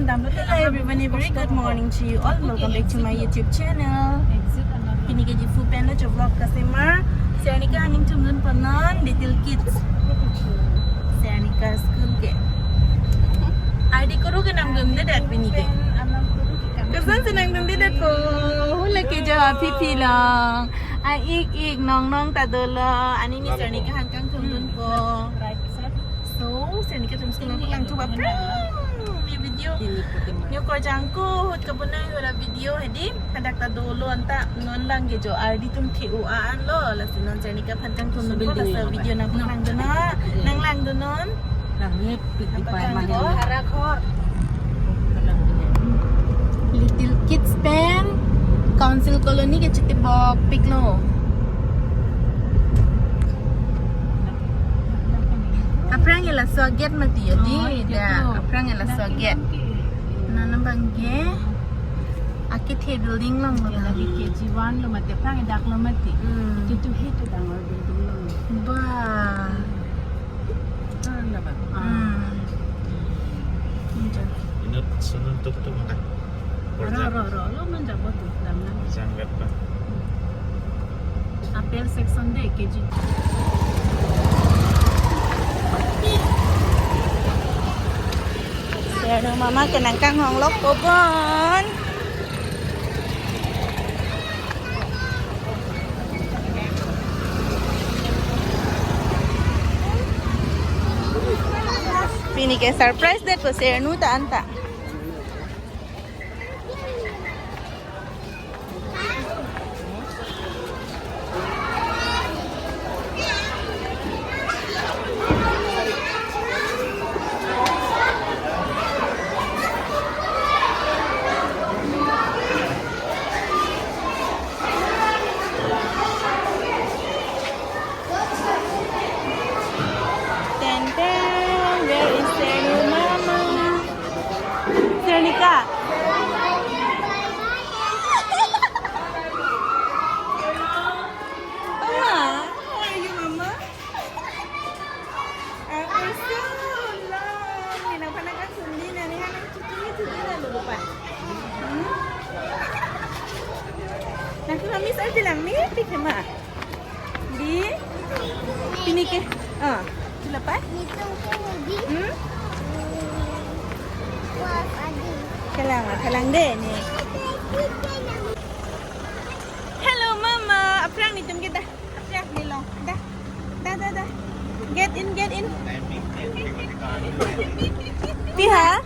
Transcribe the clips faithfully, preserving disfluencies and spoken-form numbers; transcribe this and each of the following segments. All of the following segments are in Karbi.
Hello everyone, a very good morning to you all. Welcome back to my YouTube channel. Pini ke Diphu pen lo jo vlog kaselam. Sernika aning thumdun pon non Little Kids. Sernika school ke. Ardi kuru ke nangdundedet pini ke. Koson si nangdundedet ko. Hula ke jo aphi phi long. A ik ik nong nong ta dolo. Anini Sernika aphan kangthumdun ko. So, Sernika atum school nanglang thu ba prang. Ni video. Ni ko jangko hut kabunai hura video hedi. Hadak ta dolo anta non lang ke jo Ardi atum thi u a an lo. Lasi non Sernika aphan kangthumdun ko, lasi video nanglang dun non. Nanglang dun non. Nang ni pik di pai mah. Harak hor. Little Kids pen Council Colony ke chitibok pik lo. Aphrang ke laso gate mati ya di. Oh, da, itu. Aphrang ke laso gate. Nana bang ke akethe building long lo. Ya, lagi K G one lo mati, aphrang ke dak lo mati. Hmm. Itu tuh itu dangor building long. Ba. Hmm. Inut sunun tuk tuk maka. Ro, ro, ro, lo man jabo tu, dam lang. Janggat pa. Apple section de, K G. Sernu mama ke nangkanghong lok po bon. Pini ke surprise det po Sernu ta anta. Ten ten, where is Sernu mama? Sernika. Mama, how are you, mama? Ako so long. Ni nangphan nangkangthum di, nani ha nangchothu mi thu di na lo lupa. Hmm? Nangtum mami sa bilang mi, pik ma. Di, pini ke, ah, chula pa? Hmm? Kalang, kalang de ni. Hello, mama. Aphrang netum ke da. Aphrang ni lo. Da. Da, da, da. Get in, get in. Pi ha?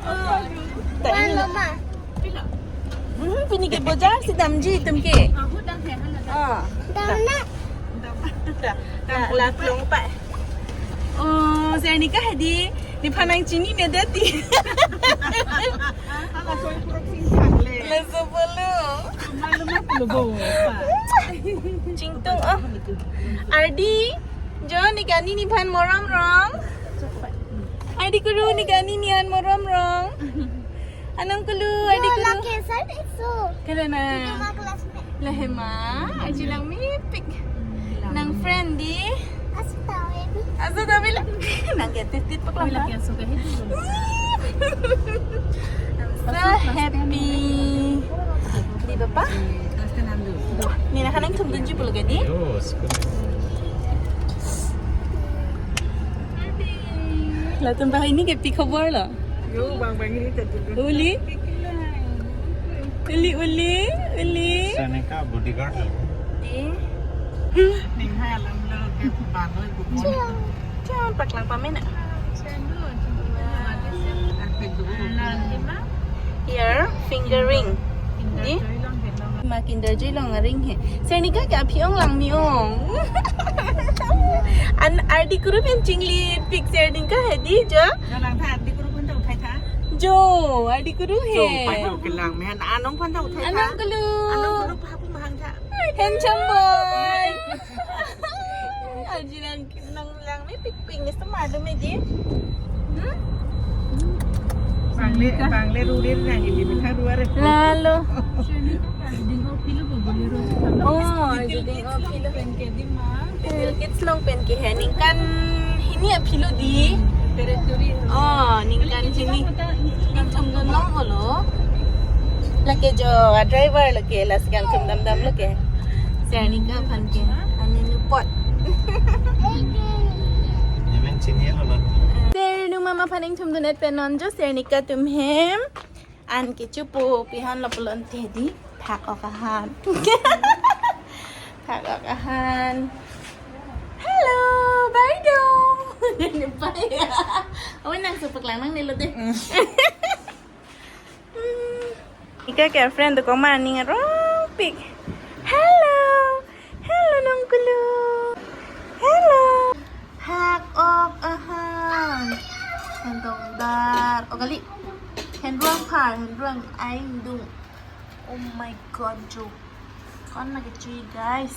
Ta ini. Mama. Hmm, pini ke bojar si damji netum ke. Ah. Dam na. Da, da, la klong pa. Oh, Sernika hedi, nephan nangchini medet ti. Ala soi purok sing sang le. Laso pulo. Malu ma pulo bo pa. Chingtung, oh. Ardi, jo, ne kani nephan morom rong. Ardi kuru, ne kani nephan morom rong. Anong kulu, Ardi kuru. Lake sir, it's so. Kala na. Itu ma classmate. Lahema, aji lang mepik. Nang friend di. Aso tawi. Aso tawi lang. Nang ke tit tit paklang. Lake aso kahe. I'm so happy. Di ba pa? Ni na kanang thum dunji pulo ke di. Latum ba ini ke pi khobor lo. Yo, bang bang ini tadi. Uli. Uli, uli, uli. Sernika bodyguard lo. Di. Ning ha alam lo ke bang lo. Cham paklang pamena. Here, finger ring. Di? Ma Kinder Joy along aring he. Sernika ke aphi ong lang mi ong. An Ardi kuru pen chinglipik Sernika hedi jo. Jo lang tha, Ardi kuru pun tau thai tha. Jo, Ardi kuru he. Jo, pa jo kelang me han anong phan tau thai tha. Anong kulu. Anong kulu pa pu mahang tha. Handsome boy. Aji lang. Nang lang mepik pik ni semar do meji. Hmm? Bangle, bangle rurir nang ini bintang dua re. Lalo. Oh, jadi oh, pilo pen ke di ma. Little Kids along pen ke he ningkan hini aphi lo di. Oh, ningkan hini. Ningthum dun long holo. Lake jo, a driver lake, lasi kangthum damdam lake. Sernika aphan ke. Ani nupot. Nemen chini lo na. Sernu mama aphan ingthum dun-et pen non jo, Sernika atum hem. An kechupo pihan lo pulo ante di. Phak-ok ahan. Phak-ok ahan. Hello, Bardo. Baya. Oh, nang supak lang nang nilo deh. Hmm. Ika ke friend tu koma ning rong pik. Hello. Hello, Nongkulu. Hello. Phak-ok ahan. Hendong dar. Oh, kali. Hendruang pha, hendruang aing dung. Oh my God, jo. Kon lagi chui, guys.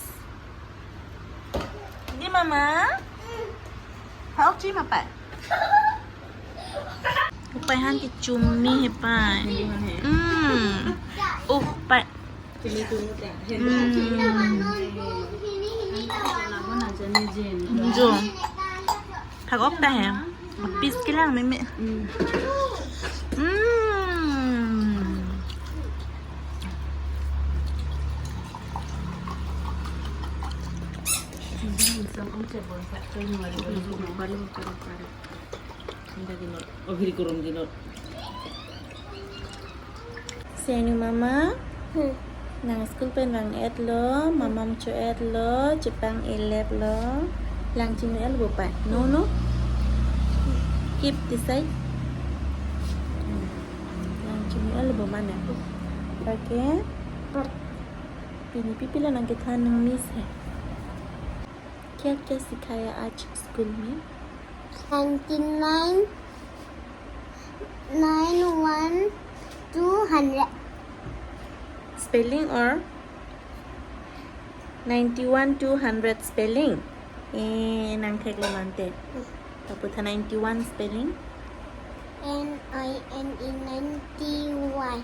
Di mama? Phak-ok chui ma pa? Upai han kechumi he pa. Hmm. Uh, pa. Hmm. Jo. Phak-ok ta he. Piece kelang meme. Hmm. Sernu mama, hmm, nang school pen vang-et lo, mama mucho-et lo, chepang-e lep lo, lang chinu-et lo bo pa? No, no. Keep this side. Lang chinu-et lo bo mane? Okay. Pini pipi lo nang kethan nang miss hai. क्या क्या सिखाया आज स्कूल में? Ninety nine, nine one, two hundred. Spelling or ninety one, two hundred spelling? Eh, nang thek lo mante. Tapu tha ninety one spelling? N I N E, ninety one.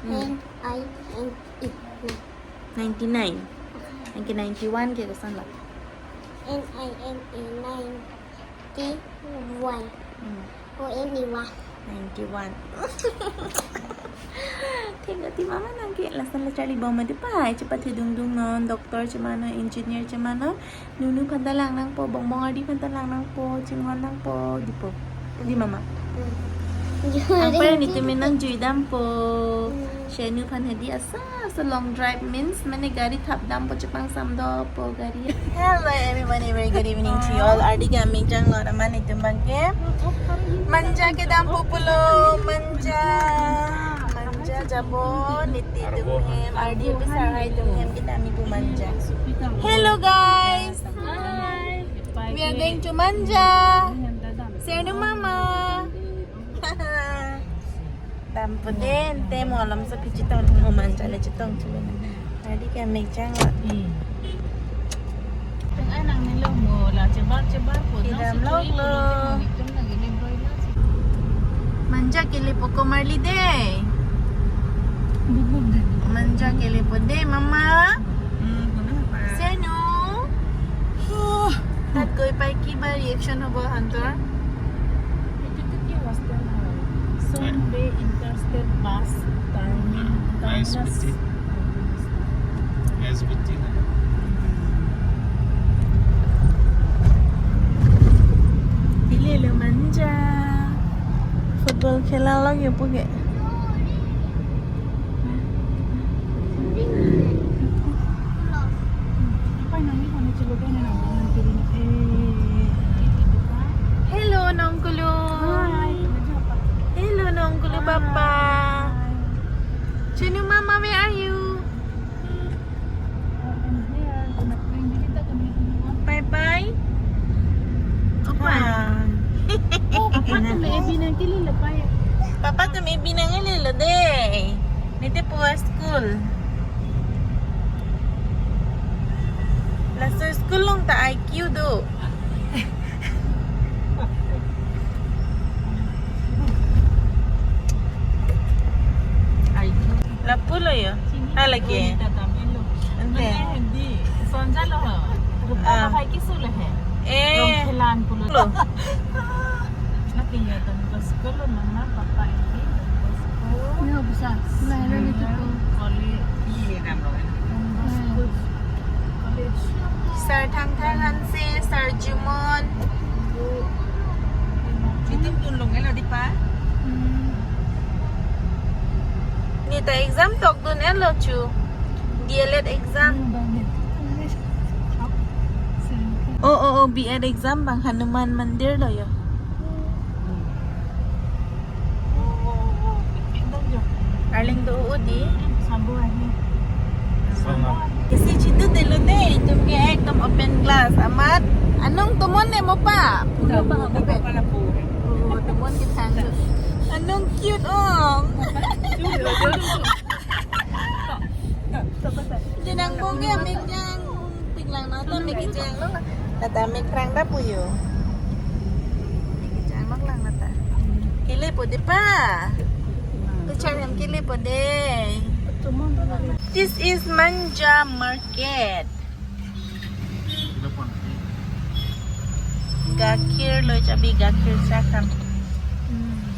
Hmm. N I N E. Ninety nine. Anke ninety one ke koson lo? N I N E, ninety one. Hmm. O N E one. Ninety one. Thengkati mama nang ke lason la charli bom mati pa, chepathedung dung non, doctor chemano, engineer chemano, Nunu aphan ta lang nangpo, Bongbong Ardi aphan ta lang nangpo, chinghon nangpo, dipo. Di mama. Hmm. Angpar nelitum nang jui dampo. Hmm. Sernu aphan hedi asa, asa long drive means mane gari thap dampo, chepangsam dopo gari. Hello everyone, a very good evening to you all. Ardi ke amik jang lo raman nelitum bangke. Manja kedampo pulo, manja. Manja jabo, nelitum hem, Ardi bisa hai tum hem kita mi bu manja. Hello guys. Hi. We are going to manja. Sernu mama. Dampo den, te mo alam sa phi chetong mo manja le chetong chule na. Ardi ke amik jang lo. Hmm. Teng ai nang nilo mo la chebar chebar po. Kedam lok lo. Manja kelepo ko marli de. Bubuk de. Manja kelepo de mama. Hmm, kona pa. Sernu. Huh. Tat goi pai ki ba reaction hobo hantor? Itu tuh ki hostel hai. Son Bay Interstate Bus Termin-, Nice, Terminus. Betul. Nice, betul. Pile lo manja. Football khela lagi puke. Hello, Nongkulu. Hi. Hello, Nongkulu Papa. Hi. Chinu Mama, where are you? Bye bye. Opa. Ah. Oh, papa tum ebi nangkele lo pai. Papa tum ebi nangkele lo de. Nete puas school. Laso school along ta I Q do. Lapu lo yo. Hala ke. Ante. Sonja lo ho. Rupa lo hai kisu lo he. Eh. Rong khelan pulo. Lo. School lo mama, papa ini Don Bosco. Ini bisa. Nah, ini gitu. Senior College. Ini namanya. Don Bosco College. Sir Thangthang Hanse, Sir Jumon. Itu tunlong elo di pa? Hmm. Neta exam tokdun elo chu. D L Ed exam. Hmm, bang. Oh, oh, oh, B Ed exam bang Hanuman Mandir lo yo. Arleng do udi. Isi chitu telu de, itum ke ekdom open glass amat. Anung tumon ne mo pa? Tumon ke thang. Anung cute ong. Jinang bong ke amik jang. Pik lang nata amik jang lo. Nata amik rang da puyo. Amik jang mak lang nata. Kili po de pa. Tuchar hem kili po de. This is Manja Market. Gakhir lo chabi gakhir chakam.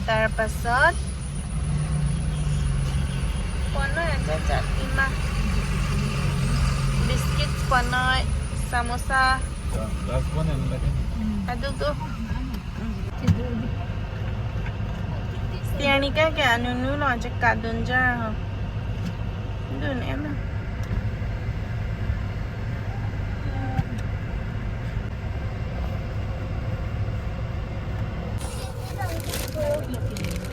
Tar pasot Ponoi aja jat ima. Biscuits ponoi, samosa. Last one and second. Aduk do. Tianika ke anunu lo aja kadun ja ho. Dun em.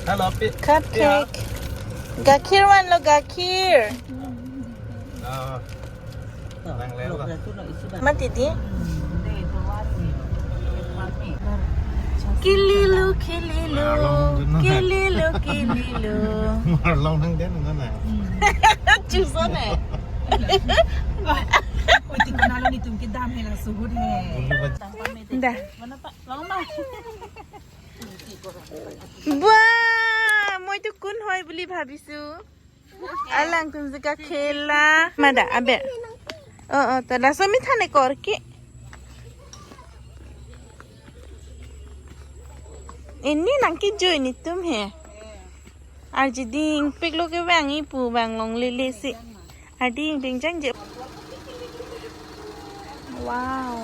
Hello, pi- Cupcake. Gakhir van lo gakhir. Ah, nang lelo. Mati di. Kililu, kililu, kililu, kililu. Marlong nang den nang na. Chuson eh. Oi, ti konalo ni tum ke dam hela suhut he. Dah. Mana pak? Lama. Bah, মই তো কোন হয় বুলি ভাবিছো। Alangtum jika khela. Mada, aber. Oh, oh, to laso mi thane kor ke. Ini nang ke join itum he. Arji dingpik lo ke bang ipu bang longlele si. Ading ding jang je. Wow.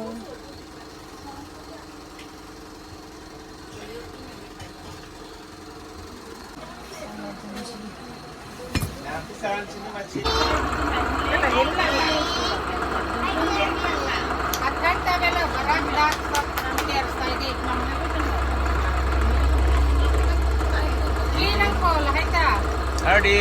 Ardi.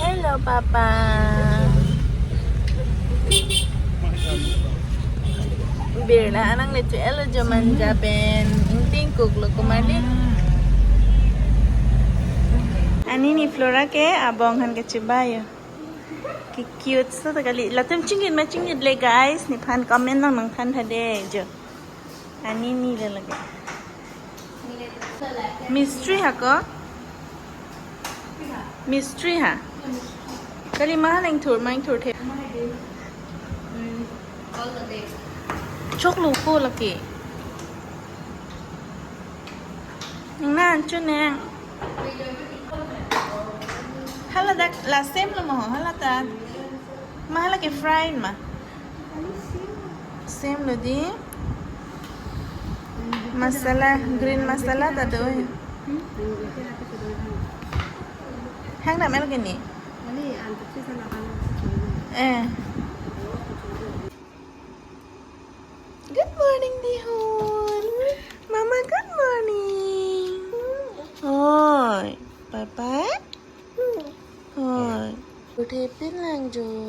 Hello, Papa. Birla anang le chu elo joman japen ingting kuk lo kumarli. Ani ni Flora ke abong han ke chibayo. Ki cute so ta kali. Latum chingit ma chingit le guys. Nephan comment nang nang than tha de jo. Ani ni le lage. Mistri ha ko? Mistri ha? Kali maha nang thur, main thur the. Chok lo ko lake. Nang na anchu nang. Hala dak la same lo mo, hala ta. Ma hala ke fry ma. Same lo di. Masala, green masala ta do. Hang na mel gini. Eh. Good morning, Dihun. Mama, good morning. Hoi, Papa. Hoi. Uthepin lang jo.